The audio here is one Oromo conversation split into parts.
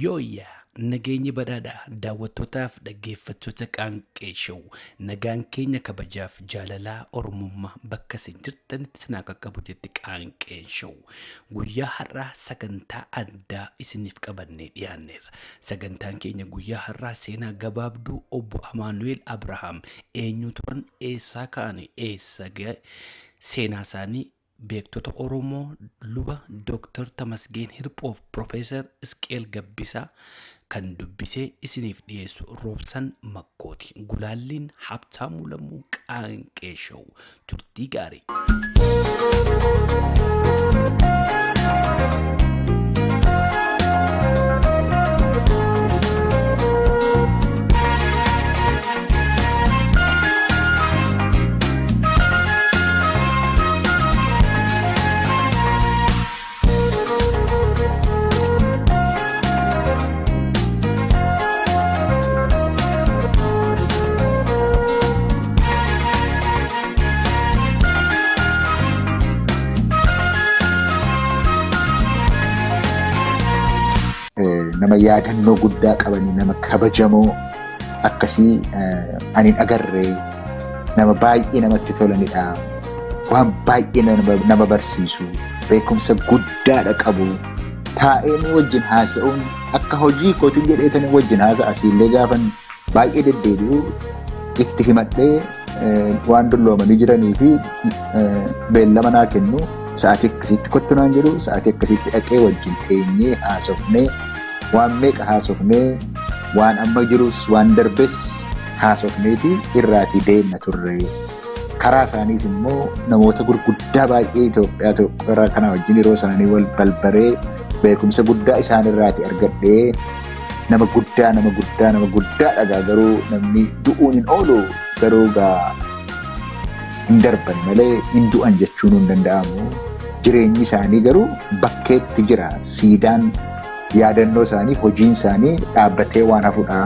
Yooyyaa nageenyi badhaadhaa daawwattootaaf dhaggeeffattoota Qaanqee Show nagaan keenya kabajaaf jaalalaa Oromummaa bakka isin jirtanitti isin haa qaqqabu jetti Qaanqee Show. Guyyaa har'aa sagantaa addaa isiniif qabannee dhiyaanneerra. Sagantaan keenya guyyaa har'aa seenaa gabaabduu obbo Amaanu'eel Abrahaam eenyu turan, eessaa ka'anii, eessa ga'e, seenaa isaanii beektota Oromoo luba Dooktar Tamasgeen Hirphoof Profeesar Isqeel Gabbisaa kan dubbisee isiniif dhiyeessu Roobsan Makkooti. Gulaalliin Habtaamuu Lammuu. Qaanqee Show, turtii gaarii. Nama yaadannoo guddaa qabanii, nama kabajamoo akkasii ani hin agarree, nama baay'ee namatti tolanidha. Waan baay'ee nama barsiisu, beekumsa guddaadha qabu. Taa'ee wajjin haasa'uun akka hojii kootiin jedheetanii wajjin haasa'a. Asiillee gaafan baay'ee deddeebi'u itti himadhee waan dulloomanii jiranii fi beellama naa kennu, sa'aatii akkasiitti kottu naan jedhu, sa'aatii akkasiitti dhaqee wajjin teenyee haasofnee, waan meeqa haasofnee, waan amma jirus waan darbes haasofneeti irraatii deemna turre. Karaa isaaniis immoo namoota gurguddaa baay'ee Itoophiyaa tokko kana wajjin yeroo isaanii wal balbaree beekumsa guddaa isaan irraatii argadhee, nama guddaa, nama guddaa, nama guddaa dhagaa. Garuu namni du'uun hin oolu, garuu gaa hin darban malee hin du'an jechuun hin danda'amu. Jireenyi isaanii garuu bakkeetti jira. Siidaan yaadannoo isaanii, hojiin isaanii dhaabbatee waan hafudha.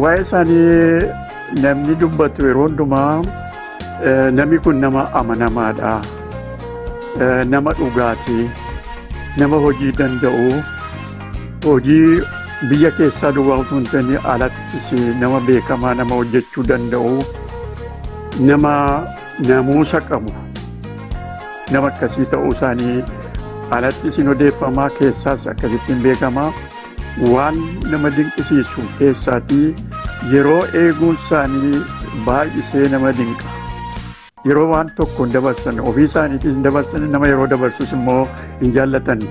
Waa'ee isaanii namni dubbatu yeroo hundumaa, namni kun nama amanamaadha. Nama dhugaatii, nama hojii danda'u, hojii biyya keessaa duwwaa utuu hin ta'in alattis nama beekamaa, nama hojjechuu danda'u, nama namuusa qabu, nama akkasii ta'uu isaanii alattis hin odeeffamaa, keessaas akkasittiin beekamaa. Waan nama dinqisiisu keessaatii yeroo eeguun isaanii baay'isee nama dinqa. Yeroo waan tokko hin dabarsan, ofii isaaniitis hin dabarsan, nama yeroo dabarsus immoo hin jaallatan.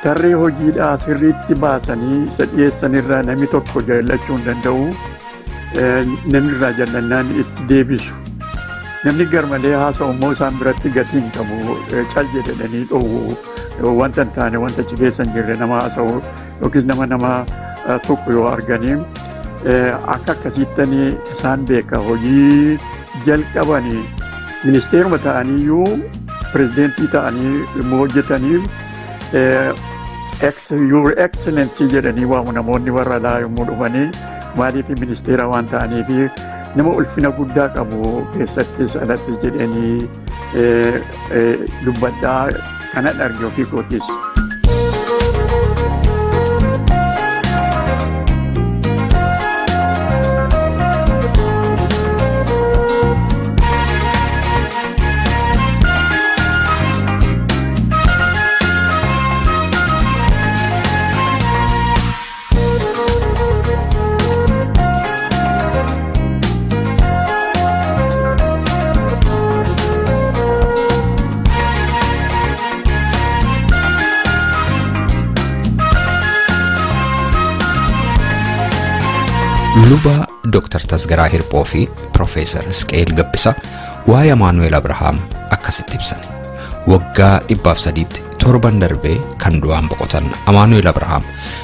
Tarree hojiidhaa sirriitti baasanii isa dhiyeessanirraa namni tokko jaallachuu hin danda'u. Namni irraa jallannaan itti deebisu. Namni garmalee haasa'u immoo isaan biratti gatii hin qabu. Cal jedhanii dhoowwu. Wanta hin taane, wanta achi keessa hin jirre nama haasa'u yookiis nama tokko yoo arganii akka akkasiittanii isaan beeka. Hojii jalqabanii ministeeruma ta'aniyyuu, pirezidentii ta'anii immoo hojjetanii, "Your Excellency" jedhanii waamu namoonni warra alaa yommuu dhufanii. Maaliif? Ministeera waan ta'aniif nama ulfina guddaa qabu keessattis alattis jedhanii dubbadhaa kanan arge ofii kootis. Luba Dr. Tasgaraa Hirphoo fi Profeesar Isqeel Gabbisaa waa'ee Amaanu'el Abrahaam akkasitti ibsan. Waggaa 103tti torban darbee kan du'aan boqotan Amaanu'el Abrahaam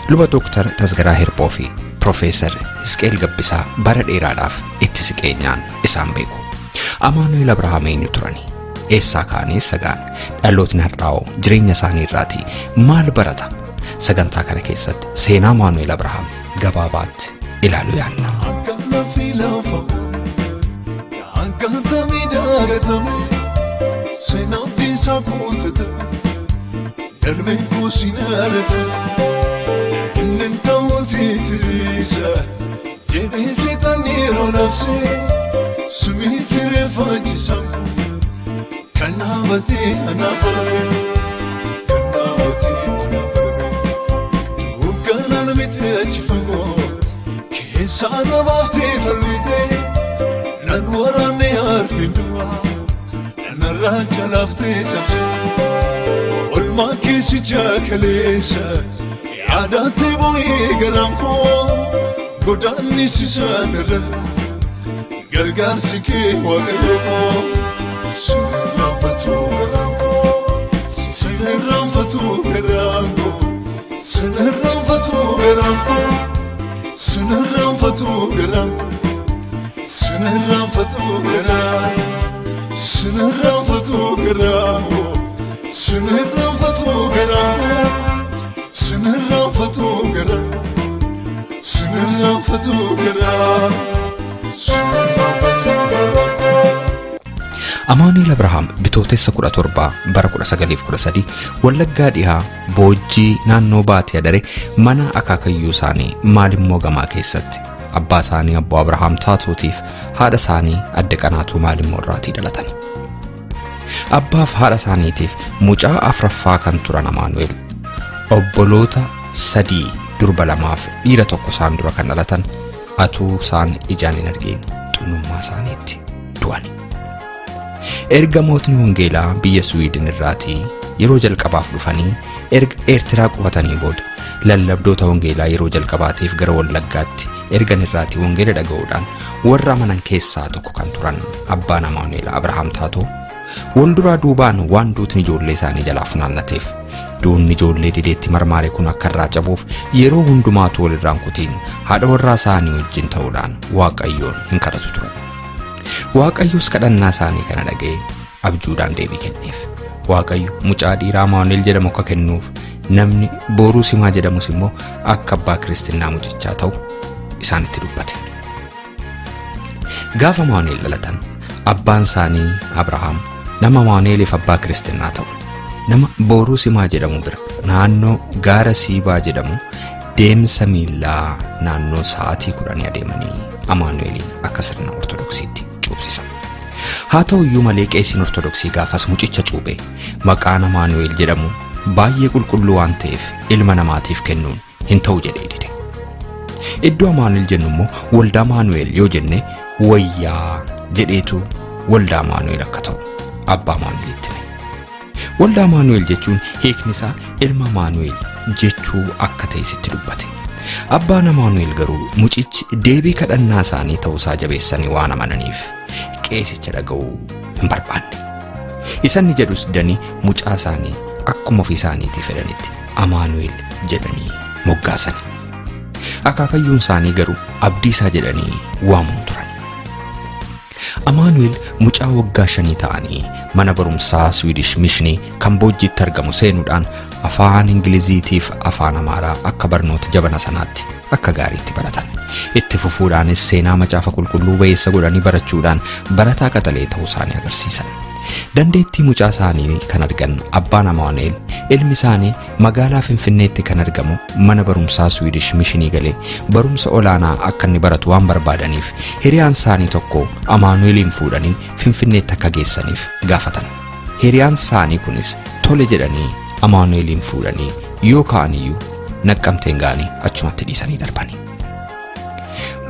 luba Dooktar Tasgaraa Hirphoo fi Profeesar Hisqeel Gabbisaa bara dheeraadhaaf itti siqeenyaan isaan beeku. Amaanu'el Abrahaam eenyu turani? Eessaa ka'anii eessa ga'an? Dhalootni har'aa'oo jireenya isaanii irraatii maal barata? Sagantaa kana keessatti seenaa Amaanu'el Abrahaam gabaabaatti ilaaluu yaalla. Amaanu'el Abrahaam bitootessa 17 bara 1913 Wallaggaa dhihaa Boojjii naannoo Baatee Adaree mana akaakayyuu isaanii Maalimmoo Gamaa keessatti abbaa isaanii Abboo Abrahaam Taatootiif haadha isaanii Adde Qanaatuu Maalimmoo irraatii dhalatan. Abbaaf haadha isaaniitiif mucaa afraffaa kan turan Amaanu'el obboloota 3 durba 2 fi dhiira 1 isaan dura kan dhalatan atuu isaan ijaan hin argin xunnummaa isaaniitti du'an. Ergamootni wangeelaa biyya Swiidin irraatii yeroo jalqabaaf dhufanii erga Eertiraa qubatanii booda lallabdoota wangeelaa yeroo jalqabaatiif gara Wallaggaatti ergan irraatii wangeela dhaga'uudhaan warra amanan keessaa tokko kan turan abbaan Amaanu'el Abrahaam Taatoo walduraa duubaan waan duutni ijoollee isaanii jalaa funaannateef duunni ijoollee dideetti marmaare kun akka irraa cabuuf yeroo hundumaatu walirraan kutiin haadha warraa isaanii wajjin ta'uudhaan Waaqayyoon hin kadhatu turan. Waaqayyos kadhannaa isaanii kana dhaga'ee abjuudhaan deebii kenneef. Waaqayyo mucaa dhiiraa Amaanu'el jedhamu akka kennuuf namni Booruu Simaa jedhamus immoo akka abbaa kiristinnaa mucichaa ta'u isaanitti dubbate. Gaafa Amaanu'el dhalatan abbaan isaanii Abrahaam nama Amaanu'eliif abbaa kiristinnaa ta'u nama Booruu Simaa jedhamu bira naannoo gaara Siibaa jedhamu deemsa miillaa naannoo sa'aatii 10 adeemanii Amaanu'eliin akka sirna Ortodoksiitti cuubsisan. Haa ta'u iyyuu malee qeesiin Ortodoksii gaafas mucicha cuuphe maqaan Amaanu'el jedhamu baay'ee qulqulluu waan ta'eef ilma namaatiif kennuun hin ta'u jedhee dide. Iddoo Amaanu'el jennu immoo Waldaa Amaanu'el yoo jenne wayyaa jedheetu Waldaa Amaanu'el akka ta'u abbaa Amaanu'elitti hime. Waldaa Amaanu'el jechuun hiikni isaa ilma Amaanu'el jechuu akka ta'e sitti dubbate. Abbaan Amaanu'el garuu mucichi deebii kadhannaa isaanii ta'uusaa jabeessanii waan amananiif qeesicha dhaga'uu hin barbaanne. Isanni jedhus didanii mucaa isaanii akkuma ofii isaaniitii fedhanitti Amaanu'el jedhanii moggaasan. Akaakayyuun isaanii garuu Abdiisaa jedhanii waamuun turan. Amaanu'el mucaa waggaa 5 ta'anii mana barumsaa Swiidish Mishinii kan Boojjiitti argamu seenuudhaan afaan Ingiliziitiif afaan Amaaraa akka barnoota jabana sanaatti akka gaariitti baratan. Itti fufuudhaanis seenaa macaafa qulqulluu ba'eessa godhanii barachuudhaan barataa qaxalee ta'uu isaanii agarsiisan. Dandeettii mucaa isaanii kan argan abbaan Amaanu'el ilmi isaanii magaalaa Finfinneetti kan argamu mana barumsaa Swiidish Mishinii galee barumsa olaanaa akka inni baratu waan barbaadaniif hiriyaan isaanii tokko Amaanu'eliin fuudhanii Finfinneetti akka geessaniif gaafatan. Hiriyaan isaanii kunis tole jedhanii Amaanu'eliin fuudhanii yoo ka'aniyyuu naqqamteen ga'anii achumatti dhiisanii darbani.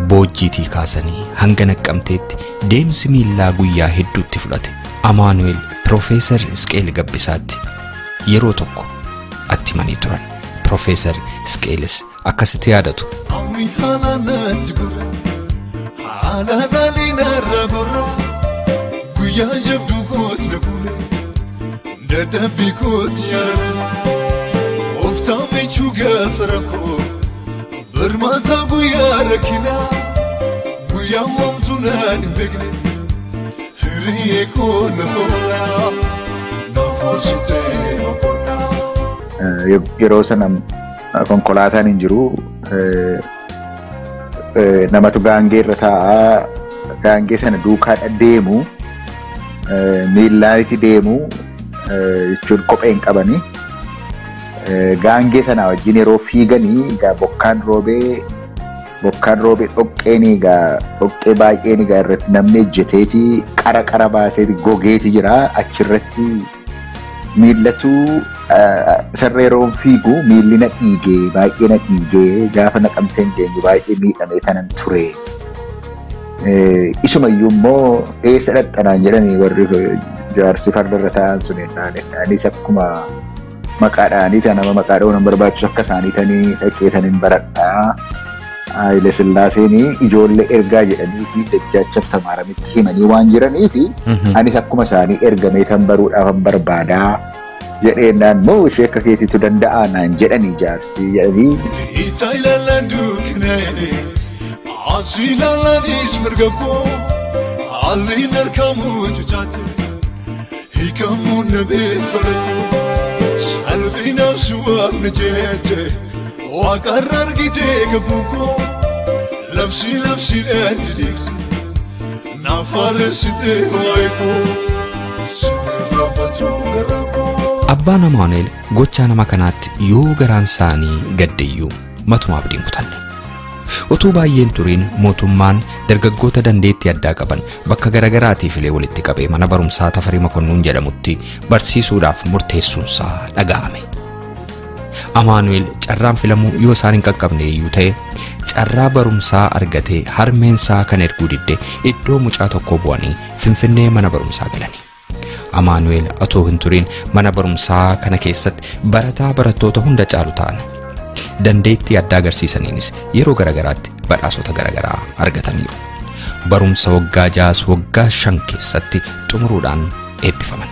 Boojjiitii kaasanii hanga naqqamteetti deemsi miillaa guyyaa hedduutti fudhate. Amaanu'el Profeesar Hisqeel Gabbisaatti yeroo tokko atti himanii turan. Profeesar Hisqeelis akkasitti yaadatu. Guyyaa jabduu koos na kuule dadhabbii kooti yaadu Ooftaan michuu gaafa rakkoo birmaataa guyyaa rakkinaa guyyaa moomtuu naan hin beekne hiriyyee koo lafa oolaa naaf boqonnaa. Yeroo sana konkolaataan hin jiru namatu gaangee irra taa'aa gaangee sana duukaa deemu miillaatti deemu jechuun kophee hin qabanii gaangee sana wajjin yeroo fiiganii egaa bokkaan roobee dhoqqeen egaa dhoqqee baay'een egaa irratti namni ejjeteeti qara qara baaseeti gogeeti jira achirratti miillatu sarara yeroo fiigu miilli na dhiigee baay'ee na dhiigee gaafa naqamteen deemu baay'ee miidhamee tanan ture. Isumayyuu immoo eessa dhaqxanaan jedhanii warri jaarsi farda irra taa'an sun anis akkuma maqaadhaanii tan nama maqaa dha'uun barbaachisu akka isaanii tanii dhaqee taniin baradhaa. Haayile Sillaaseen ijoollee ergaa jedhaniiti dajjaacha tamaaramitti himanii waan jiraniifi anis akkuma isaanii ergamee tan baruudhaaf barbaadaa jedheenaan moo ishee akka keetiitu danda'a naan jedhanii jaarsi jedhanii. Itaa ilaalaan dukkanaa'e asii ilaalaanis mirga koo haalli harkamuu cucaate hiikamuu nabee falakoo salphina suwaafni jeete waaqarra argitee gabuukoo labsi labsiidhaan didiigte naaf haaressitee waa'ee koo sinirraanfatuu garaa koo. Abbaan Amaanu'el gochaa nama kanaatti yoo garaan isaanii gaddeeyyuu matumaa abdiin kutanne. Utuu baay'een turiin mootummaan dargaggoota dandeettii addaa qaban bakka garaagaraatii filee walitti qabee mana barumsaa Tafarii Makonnuun jedhamutti barsiisuudhaaf murteessuunsaa dhaga'ame. Amaanu'el carraan filamuu yoo isaan hin qaqqabne iyyuu ta'e carraa barumsaa argatee harmeensaa kan erguu didde iddoo mucaa tokko bu'anii Finfinnee mana barumsaa galani. Amaanu'el otoo hin turiin mana barumsaa kana keessatti barataa barattoota hunda caalu ta'an. Dandeettii addaa agarsiisaniinis yeroo garagaraatti badhaasota garagaraa argataniiru. Barumsa waggaa 6 waggaa 5 keessatti xumuruudhaan eebbifaman.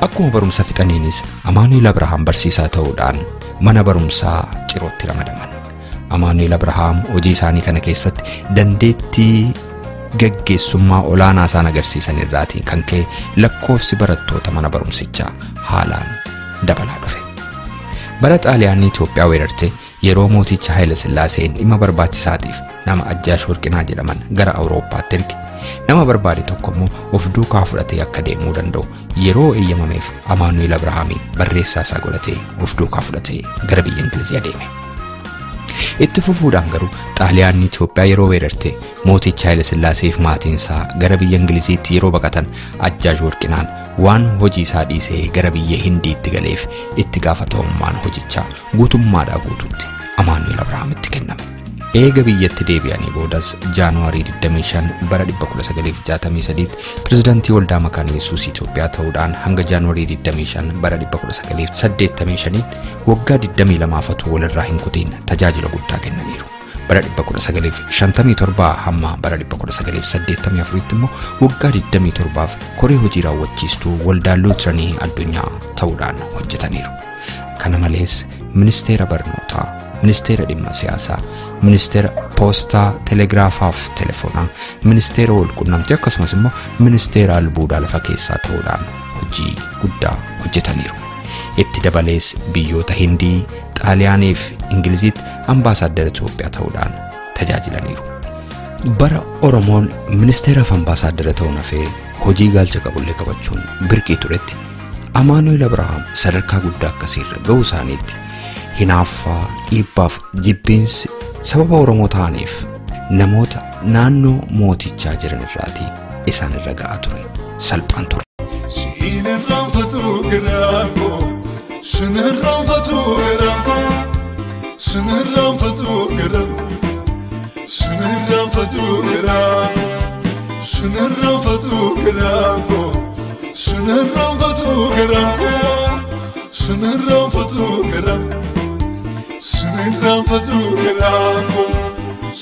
Akkuma barumsa fixaniinis Amaanu'el Abrahaam barsiisaa ta'uudhaan mana barumsaa Cirootti ramadaman. Amaanu'el Abrahaam hojii isaanii kana keessatti dandeettii gaggeessummaa olaanaa isaan agarsiisan irraatiin kan ka'e lakkoofsi barattoota mana barumsichaa haalaan dabalaa dhufe. Bara Xaaliyaanii Itoophiyaa weerarte yeroo mooticha Haayile Sillaaseen dhimma barbaachisaatiif nama Ajjaash Warqinaa jedhaman gara Awurooppaatti erge. Nama barbaade tokko immoo of duukaa fudhatee akka deemuu danda'u yeroo eeyyamameef Amaanu'el Abrahaamiin barreessaa isaa godhatee of duukaa fudhatee gara biyya Ingilizii adeeme. Itti fufuudhaan garuu Xaaliyaanni Itoophiyaa yeroo weerarte mooticha Haayile Sillaaseef maatiin isaa gara biyya Ingiliziitti yeroo baqatan Ajjaash Warqinaan waan hojii isaa dhiisee gara biyya Hindiitti galeef itti gaafatamummaan hojichaa guutummaadhaa guutuutti Amaanu'el Abrahaamitti kenname. Eega biyyatti deebi'anii boodas Jaanuwaarii 25 bara 1963 pirezidaantii Waldaa Makaana Yesuus Itoophiyaa ta'uudhaan hanga Jaanuwaarii 25 bara 1985 waggaa 22 otoo walirraa hin kutiin tajaajila guddaa kennaniiru. Bara 1957 hamma bara 1984 immoo waggaa 27 koree hojii raawwachiistuu Waldaa Luuteranii addunyaa ta'uudhaan hojjetaniiru. Kana malees ministeera barnootaa, ministeera dhimma siyaasaa, ministeera poostaa, telegiraafaaf telefoonaa, ministeera walqunnamtii akkasumas immoo ministeera albuudaa lafa keessaa ta'uudhaan hojii guddaa hojjetaniiru. Itti dabalees biyyoota Hindii, Xaaliyaanii fi Ingiliziitti ambaasaaddara Itoophiyaa ta'uudhaan tajaajilaniiru. Bara Oromoon ministeeraaf ambaasaaddara ta'uun hafee hojii gaalcha qabullee qabachuun birqii turetti Amaanu'el Abrahaam sadarkaa guddaa akkasiirra ga'uu isaaniitti hinaaffaa, dhiibbaaf jibbiinsi sababa Oromoo ta'aniif namoota naannoo mootichaa jiran irraatii isaan irra ga'aa ture salphaan ture. Sinirraanfatuu garaa koo, sinirraanfatuu garaa koo, sinirraanfatuu garaa koo, sinirraanfatuu garaa koo, sinirraanfatuu garaa koo, sinirraanfatuu garaa koo, sinirraanfatuu garaa koo, sinirraanfatuu garaa koo,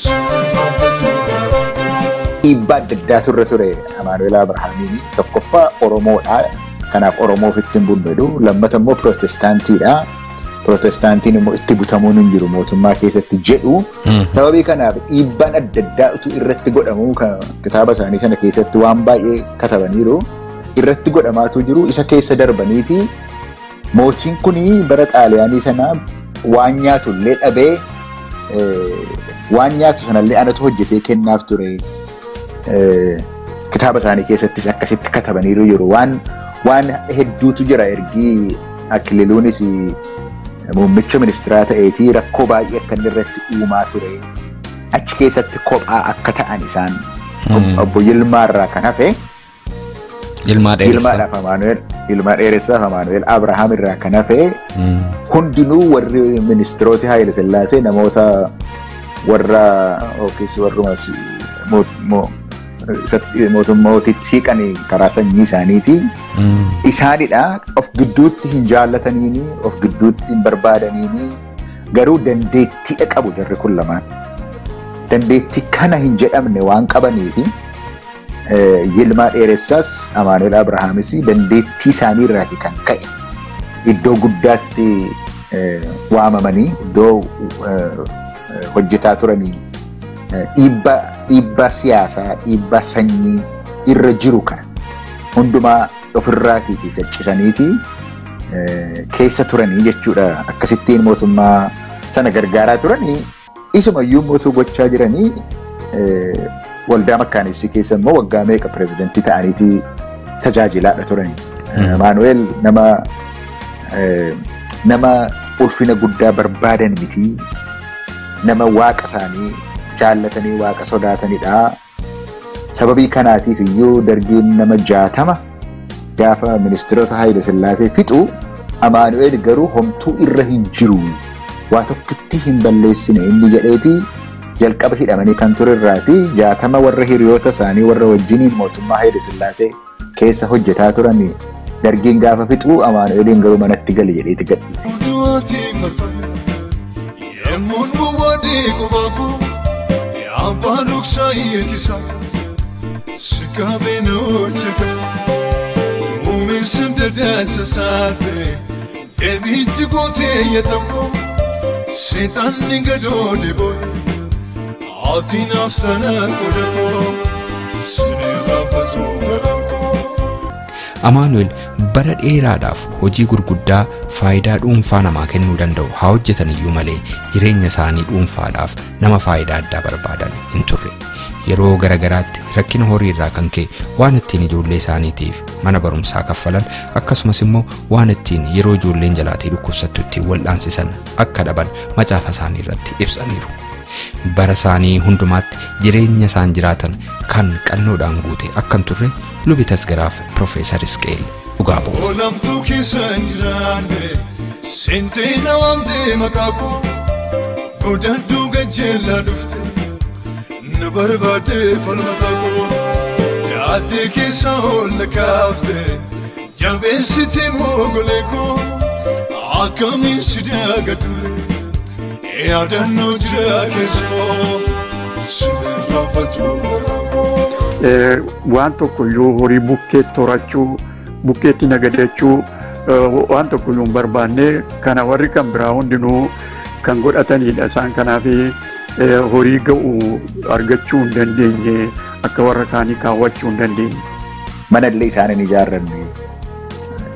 sinirraanfatuu garaa koo. Dhiibbaa adda addaatu irra ture Amaanu'el Abrahaamiin. Tokkoffaa Oromoodha. Kanaaf Oromoo ofitti hin bunnu jedhu. Lammata immoo Pirootestaantiidha. Pirootestaantiin immoo itti butamuun hin jiru mootummaa keessatti jedhu. Sababii kanaaf dhiibbaan adda addaa utuu irratti godhamu kitaaba isaanii sana keessatti waan baay'ee katabaniiru. Irratti godhamaatu jiru isa keessa darbaniiti. Mootiin kuni bara Xaaliyaanii sana waan nyaatu illee dhabee waan nyaatu sanallee anatu hojjetee kennaaf ture. Kitaaba isaanii keessattis akkasitti katabaniiru jiru. Waan hedduutu jira ergi Akililuunis muummicha ministeeraa ta'eetii rakkoo baay'ee akka inni irratti uumaa ture. Achi keessatti kophaa akka ta'an isaan obbo Yilmaarraa kan hafe Yilmaa Dheeressaa. Yilmaa Dheeressaaf Amaanu'el Abrahaam irraa kan hafe hundinuu warri ministeerota Haayile Sillaasee namoota warra yookiis warrumas mootummootitti siiqan karaa sanyii isaaniiti. Isaanidha of gidduutti hin jaallataniini, of gidduutti hin barbaadaniini, garuu dandeettii qabu jarri kun lamaan. Dandeettii kana hin jedhamne waan qabaniifi Yilmaa Dheeressaas Amaanu'el Abrahaamis dandeettii isaanii irraati kan ka'e iddoo guddaatti waamamanii iddoo hojjetaa turanii dhiibbaa siyaasaa, dhiibbaa sanyii irra jiru kana hundumaa ofirraatiifi faccisaniiti keessa turanii jechuudha. Akkasittiin mootummaa sana gargaaraa turanii isumayyuu mootuu gochaa jiranii waldaa makkaanisii keessa immoo waggaa meeqa pireezidantii ta'aniiti tajaajilaadha turanii. Amaanu'el nama ulfina guddaa barbaadan miti. Nama waaqa isaanii jaallatanii waaqa sodaatanidha. Sababii kanaatiif iyyuu dargiin nama 60 gaafa ministeerota Haayile Sillaasee fixu Amaanu'el garuu homtuu irra hin jiru. Waa tokkotti hin balleessine inni jedheeti jalqaba hidhamanii kan ture irraati 60 warra hiriyoota isaanii warra wajjiniin mootummaa Haayile Sillaasee keessa hojjetaa turan dargiin gaafa fixu Amaanu'eliin garuu manatti gali jedheeti gadhiise. Amaanu'el bara dheeraadhaaf hojii gurguddaa faayidaa dhuunfaa namaa kennuu danda'u haa hojjetan iyyuu malee jireenya isaanii dhuunfaadhaaf nama faayidaa addaa barbaadan hin turre. Yeroo garagaraatti rakkina horii irraa kan ka'e waan ittiin ijoollee isaaniitiif mana barumsaa kaffalan akkasumas immoo waan ittiin yeroo ijoolleen jalaatii dhukkubsattu ittiin wal'aansisan akka dhaban macaafa isaanii irratti ibsaniiru. Bara isaanii hundumaatti jireenya isaan jiraatan kan qannoodhaan guute akka hin turre lubi Tasgaraaf Piroofeesar Isqeel dhugaa ba'u. Olamtuu keessa hin jiraanne seentee na waamtee maqaa koo godaantuu gajjeellaa dhufte na barbaadee falmata koo daaddee keessa ol na kaafte jabeessitee mogolee koo akkamiin si daagadure yaadannoo jira keessa koo si barbaadatu garaa koo. Waan tokkoyyuu horii bukkeetti horachuu, bukkeetti nagadachuu waan tokkoyyuu hin barbaanne kana warri kan biraa hundinuu kan godhatanidha. Isaan kanaaf horii ga'u argachuu hin dandeenye akka warra kaanii kaawwachuu hin dandeenye. Manallee isaan hin ijaarranne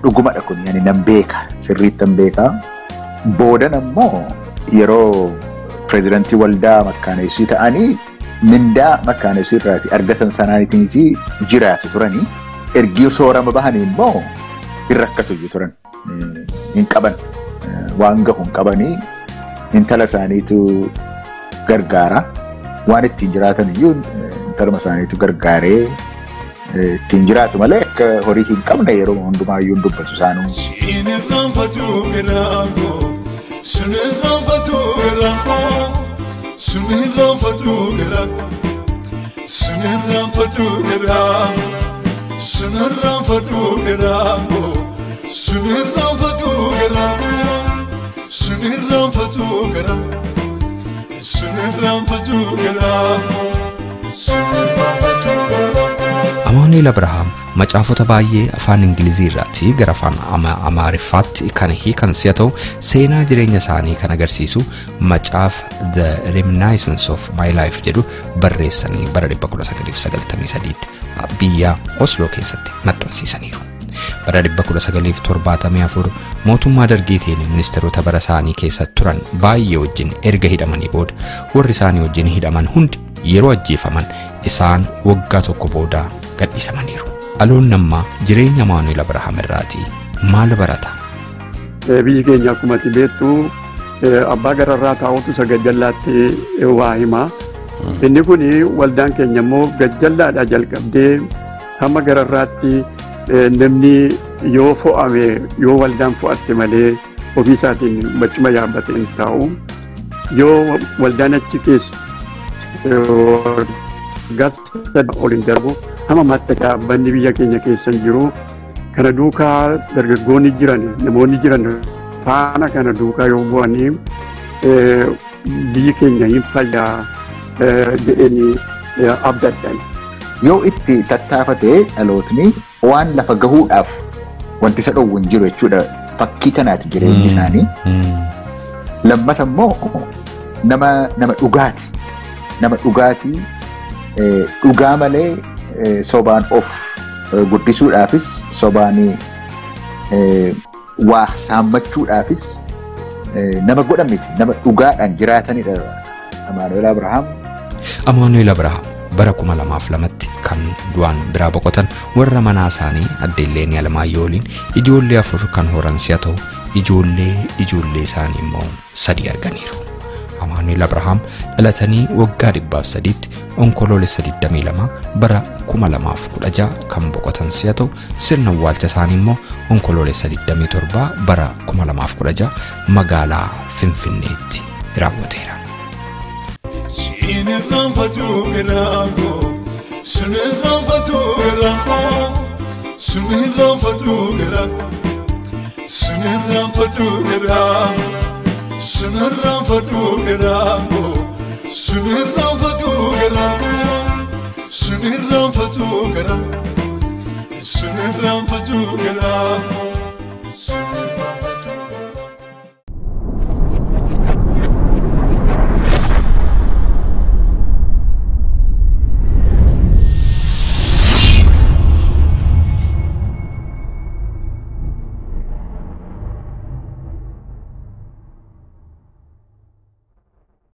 dhugumadha kun yani nan beeka sirriitti nan beeka. Boodan ammoo yeroo pireezidantii waldaa makkaaneessii ta'anii mindaa makkaaneessii irraati argatan sanaaniitiiniti jiraatu turanii ergi soorama bahanii immoo hin rakkatu iyyuu turan. Hin qaban waan gahu hin qabanii intala isaaniitu gargaara waan ittiin jiraatan iyyuu intaluma isaaniitu gargaaree ittiin jiraatu malee akka horii hin qabne yeroo hundumaa iyyuu hin dubbatu isaanuu. Sinirraan fatuu garaa, sinirraan fatuu garaa, sinirraan fatuu. Amaanu'eel Abrahaam macaafota baay'ee afaan Ingilizii irraatii gara afaan Amaariffaatti kan hiikan si'a ta'u, seenaa jireenya isaanii kan agarsiisu macaafa The Reminiscence of My Life jedhu barreessanii bara 1993 biyya Osloo keessatti maxxansiisaniiru. Bara 1974 mootummaa dargiitiin ministeerota bara isaanii keessa turan baay'ee wajjin erga hidhamanii booda, warri isaanii wajjin hidhaman hundi yeroo ajjeefaman isaan waggaa tokko booda gadhiisamaniiru. Dhaloonni ammaa jireenya Amaanu'eel Abrahaam irraatii maal barata? Biyyi keenya akkuma ati beektu abbaa gararraa taa'utu isa gajjallaatti waa hima. Inni kun waldaan keenya immoo gajjallaadhaa jalqabdee hamma gararraatti namni yoo fo'ame, yoo waldaan fo'atte malee ofii isaatiin barcuma yaabbatee hin taa'u. Yoo waldaan achi keessa waggaa ol hin darbu, hamma ammaatti dhaabbanni biyya keenya keessa hin jiru. Kana duukaa dargaggoonni jiran, namoonni jiran faana kana duukaa yoo bu'anii biyyi keenya hin fayyaa jedhanii abdadhan. Yoo itti tattaafatee dhalootni waan lafa gahuudhaaf wanti isa dhowwu hin jiru jechuudha. Fakkii kanaati jireenyi isaanii. Lammata immoo nama dhugaati. Nama dhugaatii, dhugaa malee sobaan of guddisuudhaafis, sobaan waa saammachuudhaafis nama godhan miti. Nama dhugaadhaan jiraatanidha Amaanu'eel Abrahaam. Amaanu'eel Abrahaam bara 2002tti kan du'aan biraa boqotan warra manaa isaanii adde Illeenii Alamaayyoo waliin ijoollee 4 kan horan si'a ta'u, ijoollee ijoollee isaanii immoo 3 arganiiru. Amaanu'eel Abrahaam dhalatanii waggaa 103tti Onkoloolessa 22 bara 2016 kan boqotan si'a ta'u, sirna awwaalcha isaanii immoo Onkoloolessa 27 bara 2016 magaalaa Finfinneetti raawwateera. Sinirraanfatu garaako, sinirraanfatu garaako, sinirraanfatu garaako, sinirraanfatu garaako, sinirraanfatu garaako, sinirraanfatu garaako, sinirraanfatu garaako, sinirraanfatu garaako.